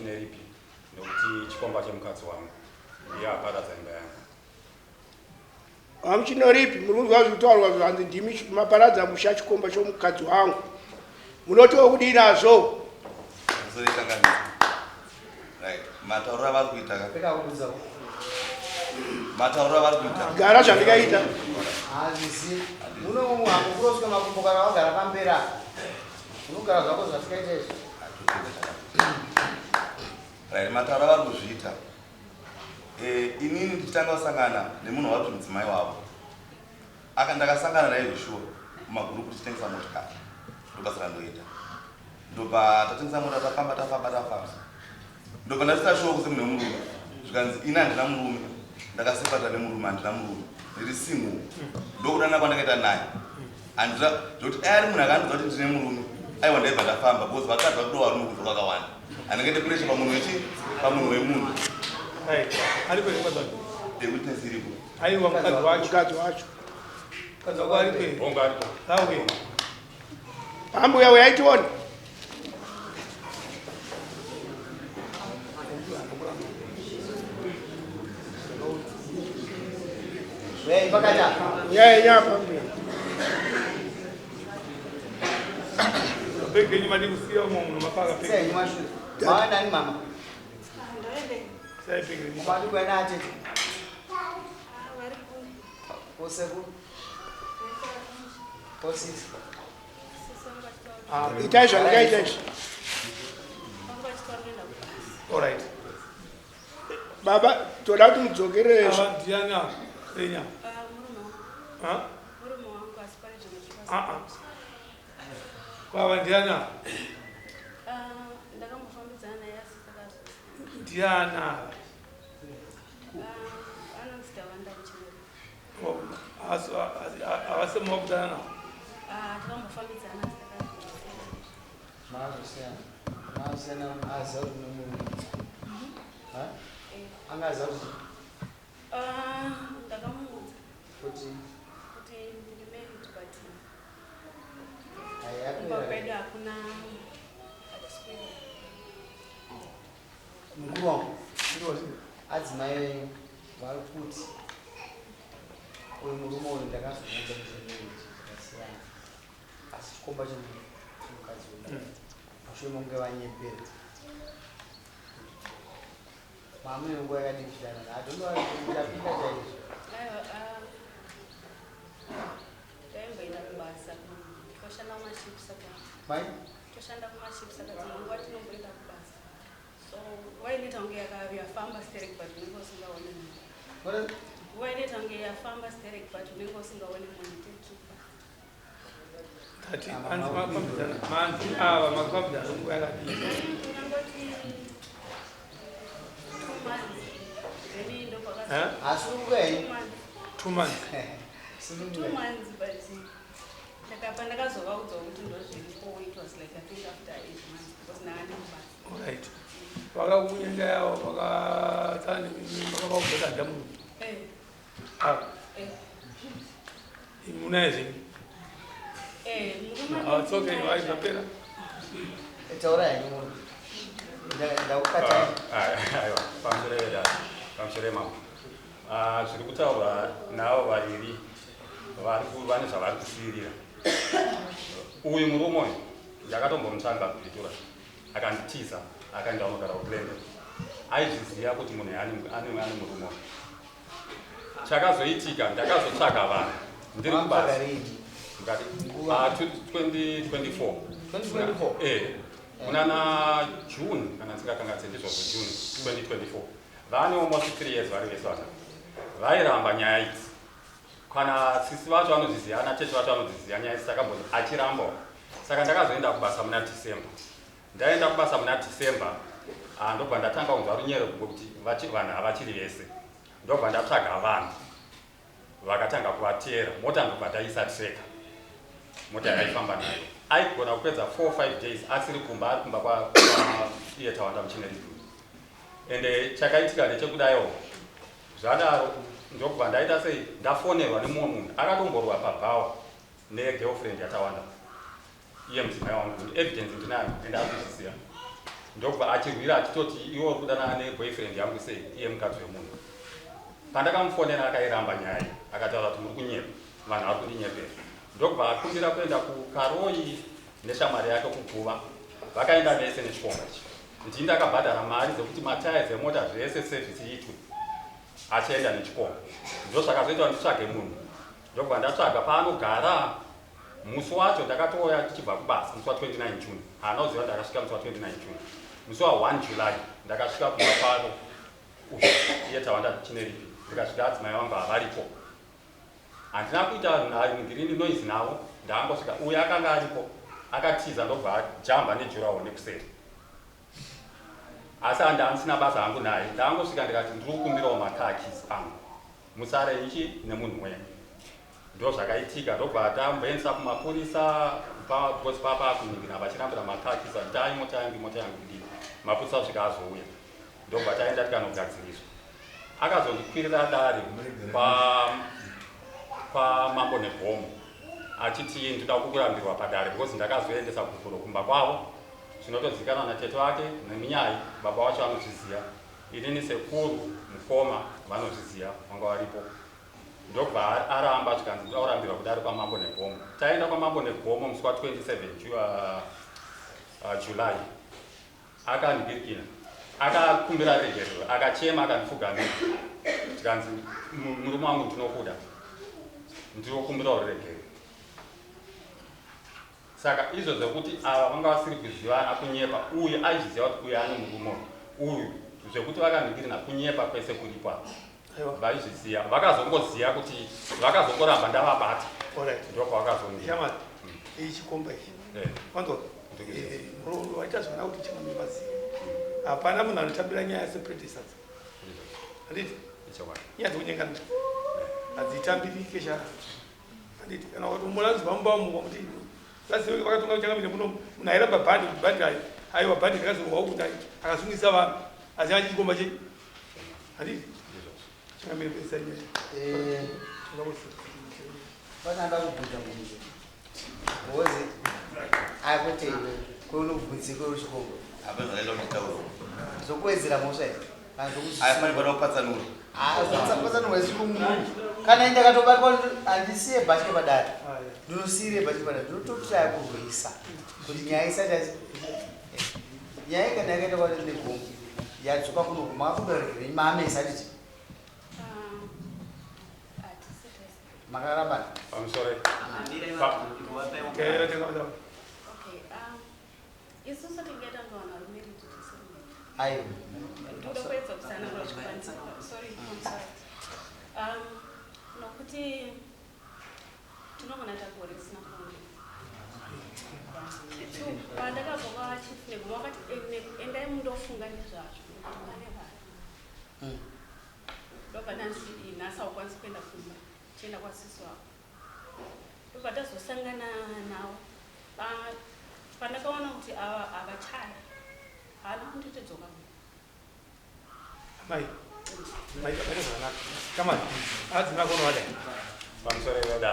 Muchineripi nekuti chikomba chemukadzi wangu ndiye aparadza imba yangu. VaMuchinoripi, muri kunzwa zviri kutaurwa zvanzi ndimi maparadza musha chikomba chomukadzi wangu. Munotiwo kudii nazvo? Matauriro avari kuita ka. Matauriro avari kuita. Gara zvandikaita. Hazvisi. Muno hamukuroswe makumbo kana wagara pamberi apa. Unogara zvako zvatikaita izvi. Right, matauriro avari kuzviita. Eh, inini ndichitanga kusangana nemunhu wavari kuti mudzimai wavo. Aka ndakasangana naye zveshuwa mumagurupu tichitengesa motikari. Ndobasa randoita. Ndobva tatengesa mota tafamba tafamba tafamba. Ndobva ndasvika shuwa kuzi mune murume. Zvikanzi ini handina murume. Ndakasepata nemurume handina murume. Ndiri single. Ndokudana kwandakaita naye. Handina zvekuti dai ari munhu akandiudza kuti ndine murume. Aiwa ndaibva ndafamba because vakadzi vakuda varume kunze kwakawanda. Handingaite pressure pamunhu wechi pamunhu wemunhu. Right. Aripo here mukadzi wacho? The witness iripo. Aiwa mukadzi wacho. Mukadzi wacho. Mukadzi wako aripo here? Hongu aripo. Auye. Ambuya uyai tione. Uyai pakati apa. Uyai henyu apa mbuya. Bhegi yenyu madii kusiya umo muno mapaka bhegi. Sei henyu mashure. Mava nani mama? Siyai bhegi renyu. Madi kuenda atete. Kosekuru. Kosisi. Itai zvandikaita izvi. All right. Baba, toda kuti mudzokerere. Ava ndiani ava? Renya. Ha? Ah ah. Kwava ndiani ava? Ndiani ava? Havasi mavakudana navo? Mazosiyana. Mazosiyana aziva kuti murume. Ha? Anga aziva kuti Ndakamuudza kuti kuti ndiri married but hai kumba yapera. kwedu hakuna hatisi kuenda. Mukuru wangu. Adzimai venyu vari kuti uyu murume uyu ndakazomuudza kuti marriage zvakasiyana. Asi chikomba chemukadzi uyu mushure mekunge vanyepera. Mamune nguva yakadii kuchidanana? Hatondowapinda chaizvo. Aiwa, taimboenda kubasa toshanda kumaships saka Mai? toshanda kumaships saka dzimwe nguva tinomboenda kubasa so nguva inoita kunge yafamba sterek but unenge usingaoni munhu. What? Nguva inoita kunge yafamba sterek but unenge usingaoni munhu tetupa. Tati hanzi makafambidzana. Manzi ava makafambidzana nguva yakadii? Ndingangoti 2 months then ndopaka Eh? Hasununguka henyu. 2 months. 2 months. Two Sununguka. months but ndakapa ndakazovaudza kuti ndozviripo. It was like, I think, after 8 months because ndanga ndiri kubasa. All right. Vakakunyenga yavo vakatsana vakavaudza kuti handina murume. Eh, Ava. eh. Munaye zvenyu. Eh, murume. Ah, it's okay. Vai zvapera. Taura henyu munhu. Ndakukatai. Aiwa, pamusoro vedare, pamusoro yemambo. Ah, zviri kutaurwa navo vaviri vane zvavari kusiyirira. Uyu murume uyu ndakatombomutsvanga kuPretoria, akanditiza, akaenda unogara kuGlendale. Aizviziva kuti munhu ane murume uyu. Chakazoitika, ndakazotsvaga vanhu ndiri kubasa. Wamtsvaga rini? Mukati Nguva? Ah, 2024. 2024? Eh, munana June kana ndingakanganise, ndizvozvo, June 2024. Vane almost 3 years vari vese. Vana vairamba nyaya idzi. Kana sisi vacho vanozviziva, ana tete vacho vanodziziva nyaya idzi. Takamboti achirambawo. Saka ndakazoenda kubasa muna December. Ndaenda kubasa muna December, ah, ndobva ndatanga kunzwa runyero kuti vanhu havachiri vese. Ndobva ndatsvaga vanhu vakatanga kuvateera mota. Ndobva taisa tracker mota yaifamba nayo. Aigona kupedza 4 5 days asiri kumba, ari kumba iye Tawanda Muchineripi. Ende chakaitika ndechekudaiwo, zvadaro ndokubva ndaita sei, ndafonerwa nemumwe munhu akatomborwa pabhawa negirlfriend yaTawanda, iye mudzimai wangu, kuti evidence ndinayo ende ari kuzviziva. Ndokubva achirwira achitoti iwe uri kudanana neboyfriend yangu sei iye mukadzi wemunhu. Pandakamufonera akairamba nyaya iyi akataura kuti muri kunyepa vanhu vari kundinyepera. Ndokubva akumbira kuenda kuKaroi neshamwari yake kuguva. Vakaenda vese nechikomba ichi. Ndini ndakabhadhara mari dzekuti matires emota zvese service iitwe achienda nechikomba. Ndozvakazoita kuti nditsvage munhu. Ndokubva ndatsvaga paanogara. Musi wacho ndakatouya tichibva kubasa musi wa 29 June. Haana kuziva ndakasvika musi wa 29 June. Musi wa 1 July ndakasvika kumba kwavo uyu iye Tawanda Chineripi ndikasvika adzimai vangu havaripo. Handina kuita ngirini noise navo ndangosvika uyu akanga aripo akatiza ndobva ajamba nejurawo nekuseri. Asi handisina basa hangu naye ndangosvika ndikati ndiri kukumbirawo macar keys angu musare ichi nemunhu wenyu. Ndozvakaitika ndobva tamboendesa kumapurisa because papa kuningira vachirambira macar keys achiti ai mota yangu mota yangu kudii mapurisa asvika azouya ndobva taenda tikanogadziriswa. Akazondikwirira dare kwamambo Negomo achiti ndinoda kukurambirwa padare because ndakazoendesa gupuro kumba kwavo zvinotozikanwa natete wake nemunyai baba wacho anozviziva inini sekuru mukoma vanozviziva vanga varipo ndobva aramba zvikanzi ndoda kurambirwa kudare kwamambo Negomo. Taenda kwamambo Negomo musi wa 27 July akandibirikina akakumbira regerero akachema akandipfugamira tikanzi murume wangu ndinokuda ndinokumbira ruregerero. Saka izvo zvekuti ava vanga vasiri kuzivana kunyepa uyu aizviziva kuti uyu ane murume uyu zvekuti vakandibirina kunyepa kwese kuripo apa vaizviziva vakazongoziva kuti vakazongoramba ndavabata ndokwavakazongira ichikomba ichi wanzwa waita zvana kuti changamire vazive hapana munhu anotambira nyaya sepredecessors handiti nyaya dzekunyengana hadzitambirike sha handiti kana kuti mulanzi vamubva muka kuti vazive vakatonga changamire muno munhu airamba bhandi kuti bhandi aiwa bhandi rakazorwa uku akasungisa vanhu asi achichikomba chei handiti changamire pesa nyaya Pananda kubvunza mubvunzo. Ngozi akwete iwe kweunobvunziko wechikomba. Hapana zvakaita kuti tauro. Zvokuwedzera mhosva here? Kana zvokuzi. Aya fani pana kupatsanura. Ah, zvakupatsanura zvichiko munhu. Kana ndakatobatwa handisiye bhatye padare. Ndinosiire bhatye padare. Ndinototraya kurwisa kuti nyaya isati nyaya kana yakaita kwa negomo yadzoka kuno makakuberekerei maamesa handiti? Makarambana. Pamusoro. Isusu tingaita kunge vanhu vari married tisiri married. Aiwa. Ndoda kuedza kutsanangura chokwadi. Sorry, I'm sorry. Nokuti tinogona tagore tisina kuonana. Two, pandakabva kwachief Negomo vakati endai mundofunga nezvazvo nekuti pane vanhu. Ndobva ndanzi nhasi haukwanisi kuenda kumba chienda kwasisi wako. Ndobva tazosangana navo pandakaona kuti ava havachada haana kunditi dzoka. Amai, maita zvakanaka. Kamani, adzimai ako unovada here? Pamusoro ivoda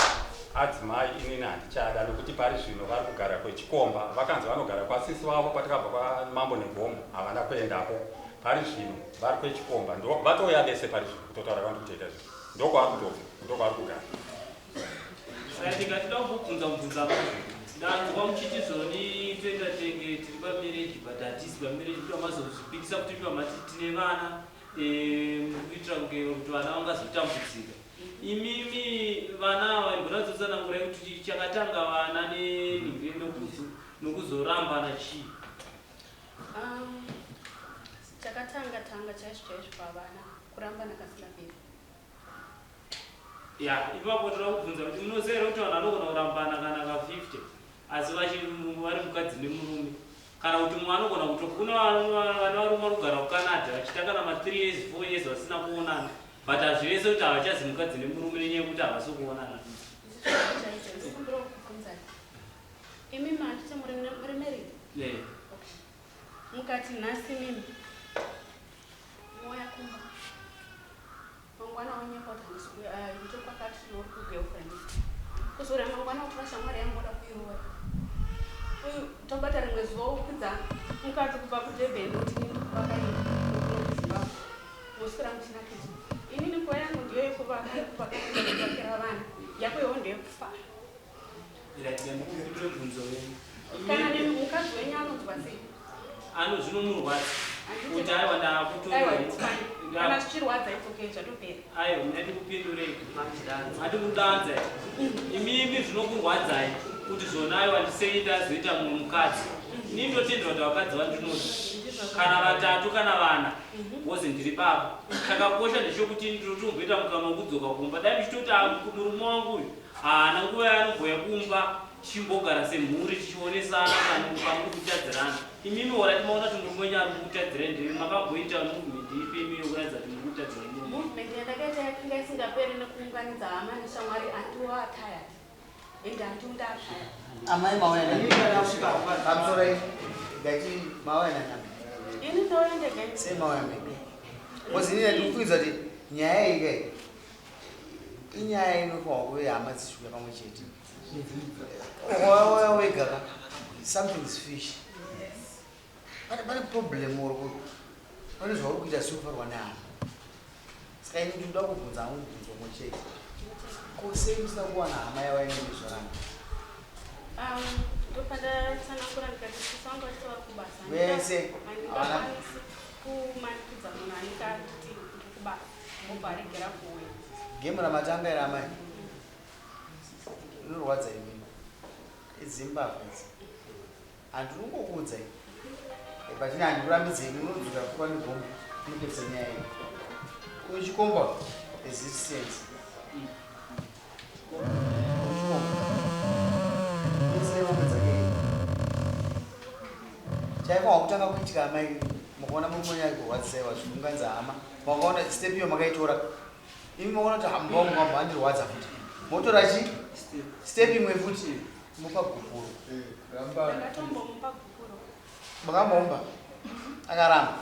adzimai inini handichada nekuti pari zvino vari kugara kwechikomba vakanzi vanogara kwasisi vavo kwatakabva kwamambo Negomo havana kuendako pari zvino vari kwechikomba vatouya vese pari zvino kutotaura kwandiri kutoita izvi ndokwavari kutobva ndokwavari kugara. Saka tikatida kubvunza mubvunzo apa ndanzwa muchiti zvoni toita tenge tiri pamarriage but hatisi pamarriage kuti vamazozvipikisa kuti pamati tine vana kuitira kunge kuti vana vangazotambudzika imimi vana ava imbonatsotsanagurai kuti chakatanga vana nenhingi nokuzorambana chii? Chakatanga tanga chaizvo chaizvo pavana kurambana kasingaperi. Ya, ipapo toda kubvunza kuti munoziva here kuti vanhu vanogona kurambana kana ka 50 asi vari mukadzi nemurume kana kuti mumwe anogona kuto kuna vana varume vari kugara kuCanada vachiita kana ma 3 years 4 years vasina kuonana but hazvirese kuti havachazi mukadzi nemurume nenyaya yekuti havasi kuonana. Chaizvo ndikumbira kukubvunzai imi manditi muri married? Ne. Okay. Mukati nhasi mimi moya kumba mangwana wonyepa kuti handisi kuya ndiri kwakati ndiri kugirlfriend kuzora mangwana kuti vashamwari yangu voda kuiroora. Uyu tobata rimwe zuva wokwidza mukadzi kubva kuDurban kuti ini ndikuvaka imba kuno kuZimbabwe. Moswera muchinakidzwa. Inini nguva yangu ndiyo yekuvaka nekuvaka nekuvakira vana. Yako iwo ndeyekufara. Iratidza ndikupindure bvunzo wenyu. Kana nemi mukadzi wenyu anonzwa sei? Ano zvinomurwadza kuti aiwa ndakutorwa. Aiwa it's fine. Kana zvichirwadza it's okay zvatopera. Aiwa muna ndikupindurei. Mati kudanza. Imimi zvinokurwadzai kuti zvona aiwa ndisei ndazoita mumwe mukadzi. Ini ndotendera kuti vakadzi vandinoda kana vatatu kana vana wozi ndiri baba. Chakakosha ndechekuti ndinotomboita mukana wekudzoka kumba. Dai ndichitoti ah, murume wangu uyu haana nguva yaanobhoya kumba tichimbogara semhuri tichionesana kana pamuri kutadzirana imimi orati maona kuti murume wenyu ari kukutadzirai ndimi makamboita movement ipi imi yokuratidza kuti muri kutadzira murume Movement yandakaita yakanga isingaperi nekuunganidza hama neshamwari until are tired. And until ndatire. Amai mauya nani? Pamusoro iyi ngati mauya nani? Ini ndauya ndega ini. Sei mauya mega? Because ini ndikufungidzwa kuti nyaya iyi kai inyaya inofanirwa kuve hama dzichiuya pamwe chete. Wauya wega ka something is fish. Pane pane problem or pane zvauri kuita sekufarwa nehama. Saka ini ndinoda kubvunza hangu mubvunzo umwe chete. Ko sei musina kuwana hama yavaine nezvaranga? Ndopandatsanangura ndikati sisi vangu vachiti vari kubasa. Vese havana Handingakwanisi kumanikidza munhu anenge atiti ndiri kubasa obva aregera kuuya. Game ramatanga iri amai rinorwadza imini. Idzimbabwe idzi. Handinongokuudzai. But ini handikurambidzei munodzoka kuva negombo munopedzisa nyaya iyi. Uyu chikomba as it stands. Uyu chikomba. Muisire mombe dzake iyi. Chaiko wakutanga kuitika amai mukaona murume wenyu ari kurwadzisai vazviunganidza hama. Makaona step iyo makaitora. Imi makaona kuti hamba wangu hamba andirwadza futi. Motora chi step imwe futi mupa gupuro. Ndakatombomupa gupuro. Makambomupa? Akaramba.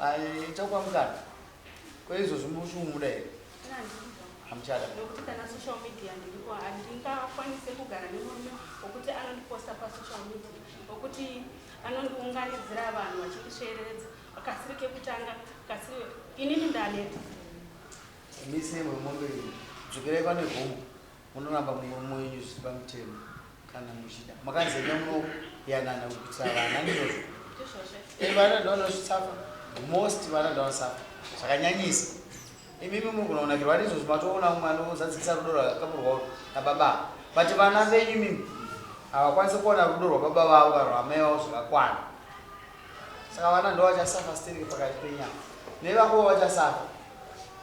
Ai chakupa mukana. Ko izvozvo muchumuda here? Hamuchada. Nokuti kana social media ndiripo handingakwanise kugara nemurume wokuti anondiposta pasocial media wokuti anondiunganidzira vanhu vachindisveereredza kasiri kekutanga kasiri inini ndaneta. Mise mombe iyi dzokerai pane gomo munoramba murume wenyu zviri pamutemo kana muchida makanzi enda munoyanana kuitira vana ndizvozvo Ndizvozvo. Eh, vana ndovanosvisafa most vana ndovanosafa zvakanyanyisa imimi muri kunonakirwa ndizvozvo matoona mumwe anozadzikisa rudo rwakapurwa nababa but vana venyu imimi havakwanisi kuona rudo rwababa vavo kana rwamai vavo zvakakwana saka vana ndo vachasafa stereki pakati penyama nevako vachasafa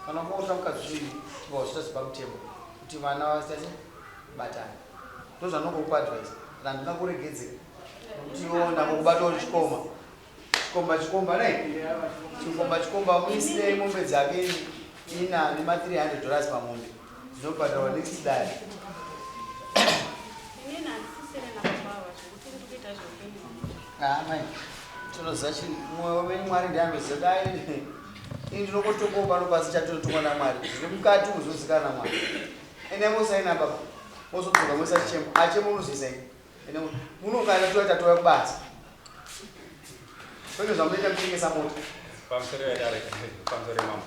kana kuota mukadzi zvii tibva zviita zvepamutemo kuti vana vasitati batana ndozvanongokupa advice kana ndingakuregedze nokuti iwo ndangokubata uri chikoma chikomba chikomba nei chikomba chikomba muisirei mombe dzake ina nema 300 dollars pamombe dzinobhadharwa next dare. Inini handisisiri nababa ava zvekuti ndiri kuita zveupenyu hwangu. Ah, mai tinoziva chi mwoyo wenyu Mwari ndiye anoziva dai ini ndinongotongwa pano pasi chatotongwa naMwari zviri mukati uzozikanwa naMwari ende mosaina baba mozodzoka moisa chichemo achemo unozoisa ini ende munokana toita touya kubasa kwete zvamunoita kutengesa mota. Pamusoro yedare, pamusoro yemambo.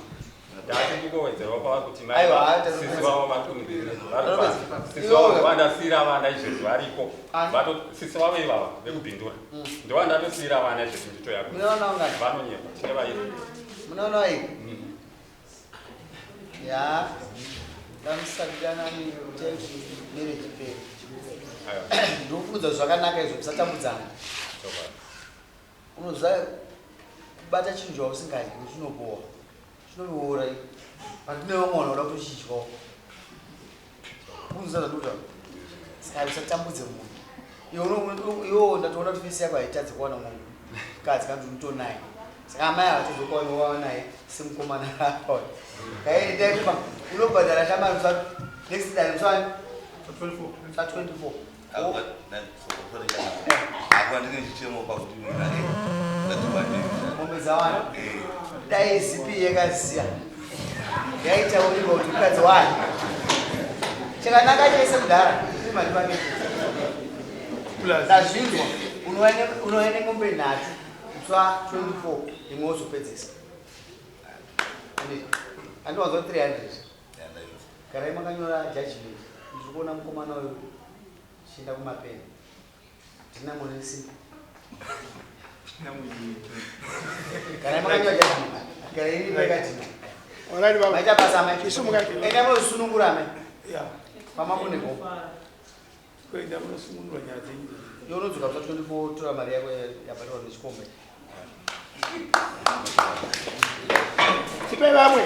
Ndati ndikowedzerawo pavari kuti mai Aiwa, hayi, sisi vavo vari kunibirira. Vari Tatopedza. pasi. Sisi vavo vandasiira vana izvezvi variko. Ani? Vato sisi vavo ivava vekubhindura. Ndivo ndatosiira vana izvezvi nditoya. Munoona ungani? Vanonyepa. Tine vairi. Munoona iyi? Ya. Kamusabidanani kuti marriage ipere. Aiwa. Ndikuudza zvakanaka izvo musatambudzana. Chokwadi. Unoziva kubata chinhu chausingadyi chinobowa. Chinoboora. But kune vamwe vanhu vanoda kutochidyawo. Unoziva zvandikutaura? Saka usatambudze munhu. Iwe iwe ndatoona kuti fesi yako haitadzi kuwana mumwe mukadzi kana kuti utonaye. Saka amai havatadzi kuwana wawa naye semukomana apa. Kairi dai kuma unobhadhara shamari musa next day musa 24. Sa 24. Apa ndine chichemo pakuti mina Mombe dzawana. Dai zipi yakaziya. Yaitaurirwa kuti mukadzi wani. Chakanaka chese kudhara. Ine mari pake. Ndazvinzwa. Unouya nemombe nhatu musi wa 24 imwe wozopedzesa. Andiwanzwa 300. Garai makanyora judgment. Ndiri kuona mukomana uyu chienda kumapeni. Ndina munesi. Garai makanyora judgment. Garai iri pakati. Alright baba. Maita basa amai. Chisumukai. Enda munosunungura amai. Yeah. Pamakuneko. Kuenda munosunungura nyaya dzenyu. Iwe unodzoka musi wa 24 tora mari yako yabhadharwa nechikombe. Tipei vamwe.